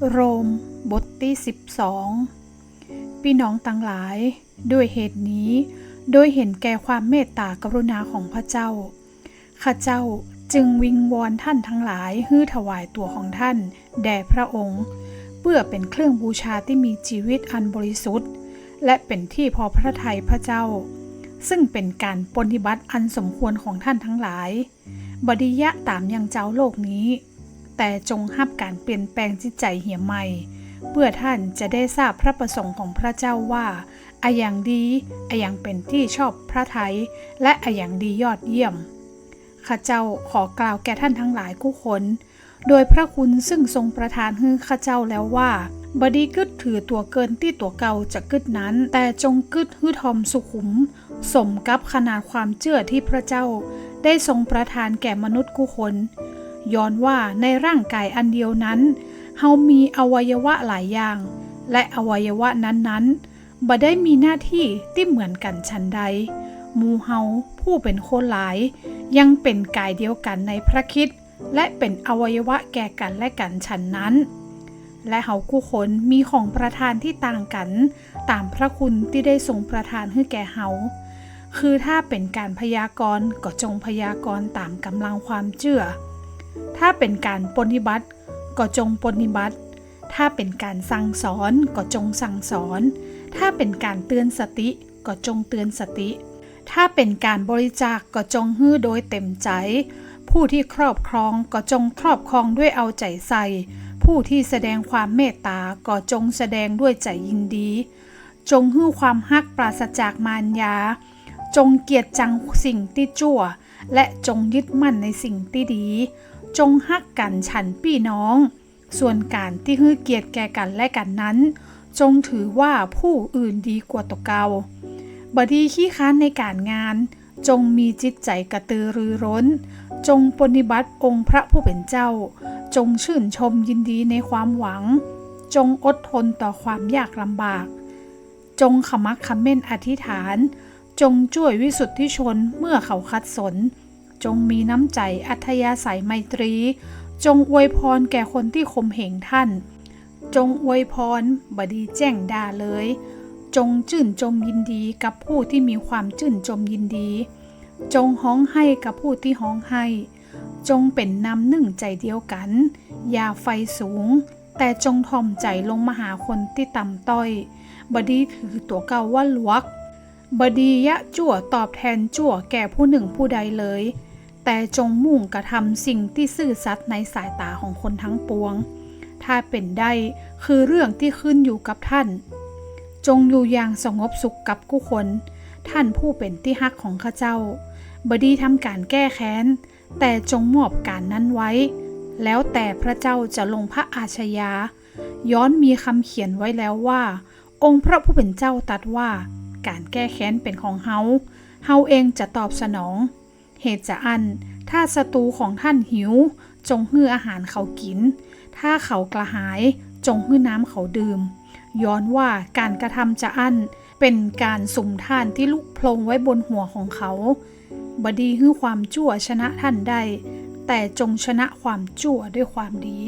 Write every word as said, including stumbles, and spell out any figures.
โรม บทตี้สิบสอง ปี้น้องตังหลาย ด้วยเหตุนี้ โดยเห็นแก่ความเมตตากรุณาของพระเจ้า ข้าเจ้าจึงวิงวอนท่านทั้งหลายหื้อถวายตั๋วของท่านแด่พระองค์ เปื้อเป๋นเครื่องบูชาตี้มีจีวิตอันบริสุทธิ์ และเป๋นตี้พอพระทัยพระเจ้า ซึ่งเป๋นก๋านปรนนิบัติอันสมควรของท่านทั้งหลาย บ่ดีเยียะต๋ามอย่างจาวโลกนี้ แต่จงฮับก๋านเปลี่ยนแปลงจิตใจ๋เหียใหม่ เปื้อท่านจะได้ทราบพระประสงค์ของพระเจ้าว่า อะหยังดี อะหยังเป๋นตี้ชอบพระทัย และอะหยังดียอดเยี่ยม ข้าเจ้าขอกล่าวแก่ท่านทั้งหลายกู้คน โดยพระคุณซึ่งทรงประทานหื้อข้าเจ้าแล้วว่า บ่ดีกึ๊ดถือตั๋วเกินตี้ตั๋วเก่าจะกึ๊ดนั้น แต่จงกึ๊ดหื้อถ่อมสุขุม สมกับขนาดความเจื้อตี้พระเจ้าได้ทรงประทานแก่มนุษย์กู้คน ย้อนว่าในร่างก๋ายอันเดียวนั้น เฮามีอวัยวะหลายอย่าง และอวัยวะนั้นๆ บ่ได้มีหน้าตี้ตี้เหมือนกั๋นฉันใด หมู่เฮาผู้เป๋นคนหลาย ยังเป๋นก๋ายเดียวกั๋นในพระคริสต์ และเป๋นอวัยวะแก่กั๋นและกั๋นฉันนั้น และเฮากู้คนมีของประทานตี้ต่างกั๋น ต๋ามพระคุณตี้ได้ทรงประทานหื้อแก่เฮา คือถ้าเป๋นก๋านพยากรณ์ก็จงพยากรณ์ต๋ามก๋ำลังความเจื้อ ถ้าเป๋นก๋านปรนนิบัติก็จงปรนนิบัติ ถ้าเป๋นก๋านสั่งสอนก็จงสั่งสอน ถ้าเป๋นก๋านเตือนสติก็จงเตือนสติ ถ้าเป๋นก๋านบริจาคก็จงหื้อโดยเต๋มใจ๋ ผู้ตี้ครอบครองก็จงครอบครองด้วยเอาใจ๋ใส่ ผู้ตี้แสดงความเมตต๋าก็จงแสดงด้วยใจ๋ยินดี จงหื้อความฮักปราศจากมารยา จงเกลียดจังสิ่งตี้จั่ว และจงยึดมั่นในสิ่งตี้ดี จงฮักกั๋นฉันปี้น้อง ส่วนก๋านตี้หื้อเกียรติแก่กั๋นและกั๋นนั้น จงถือว่าผู้อื่นดีกว่าตั๋วเก่า บ่ดีขี้ค้านในก๋านงาน จงมีจิตใจ๋กระตือรือร้น จงปรนนิบัติองค์พระผู้เป๋นเจ้า จงชื่นชมยินดีในความหวัง จงอดทนต่อความยากลำบาก จงขมักเขม้นอธิษฐาน จงจ้วยวิสุทธิชนเมื่อเขาขัดสน จงมีน้ำใจ๋อัธยาศัยไมตรี จงอวยพรแก่คนตี้ข่มเหงท่าน จงอวยพร บ่ดีแจ้งด่าเลย จงจื้นจมยินดีกับผู้ตี้มีความจื้นจมยินดี จงฮ้องไห้กับผู้ตี้ฮ้องไห้ จงเป๋นนำนึ่งใจ๋เดียวกั๋น อย่าใฝ่สูง แต่จงถ่อมใจ๋ลงมาหาคนตี้ต่ำต้อย บ่ดีถือตั๋วเก่าว่าหลวก บ่ดีเยียะจั่วตอบแตนจั่วแก่ผู้นึ่งผู้ใดเลย แต่จงมุ่งกระทำสิ่งตี้ซื่อสัตย์ในสายต๋าของคนทั้งปวง ถ้าเป๋นได้ คือเรื่องตี้ขึ้นอยู่กับท่าน จงอยู่อย่างสงบสุขกับกู้คน ท่านผู้เป๋นตี้ฮักของข้าเจ้า บ่ดีทำก๋านแก้แค้น แต่จงมอบก๋านนั้นไว้ แล้วแต่พระเจ้าจะลงพระอาชญา ย้อนมีกำเขียนไว้แล้วว่า องค์พระผู้เป๋นเจ้าตรัสว่า ก๋านแก้แค้นเป๋นของเฮา เฮาเองจะตอบสนอง เหตุจาอั้น ถ้าศัตรูของท่านหิว จงหื้ออาหารเขากิ๋น ถ้าเขากระหาย จงหื้อน้ำเขาดื่ม ย้อนว่าก๋านกระทำจาอั้น เป๋นก๋านสุมถ่านตี้ลุกโพลงไว้บนหัวของเขา บ่ดีหื้อความจั่วชนะท่านได้ แต่จงชนะความจั่วด้วยความดี